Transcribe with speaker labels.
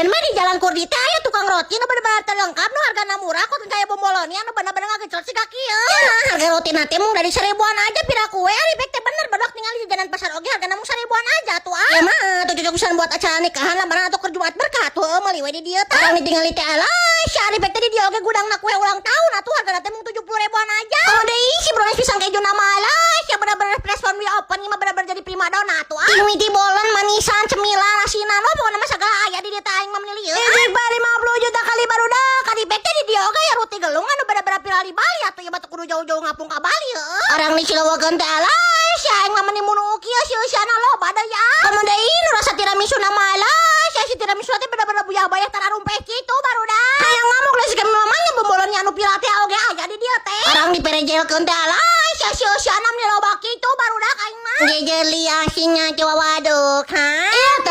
Speaker 1: Pasieun mah di Jalan Kurdi teh aya tukang roti nu bener-bener terlengkap, nu hargana murah kok, kayak bomboloni anu bener-bener ngagecot si kaki ya. Harga roti teh mung dari 1.000-an aja, pira kue ari teh bener badak tinggal di jajanan pasar oge hargana mung 1.000-an aja tuh ah. Ya mah tuh cocok pisan buat acara nikahan, lamaran, atau keur Jumat berkah tuh meuli we di dieu tah. Urang ditinggali teh alah si Arifek teh di dieu oge gudangna kue ulang tahun atuh, hargana teh mung 70 ribuan aja. Kalau deui si brownies pisang keju nama alah sia bener-bener fresh from the oven, mah bener-bener jadi primadona atuh ah. Mimiti bolen, manisan, cemilan, asinan, lo pokoknya mah segala aya di dieu teh, aing mah meuni lieu. Ini 50 juta kali barudak. Arifek teh di dieu oge ya roti gelung anu bener-bener viral di Bali atuh, ya batu kudu jauh-jauh ngapung ka Bali heuh. Orang di Cilewekeun teh alah si aing mah meuni munu kieu si-siana loba deui ya. Komo deui nu rasa tiramisu nama alah sia si tiramisu teh bener-bener buyah bayah tararumpeh kitu barudak. Hayang ngamuk lah si kami mamanya, bombolonnya anu viral teh oge aya di dieu teh. Orang diperejelkeun teh alah sia si-siana meni loba kitu barudak aing mah. Jejeli asinnya coba waduk ha. Iya teh.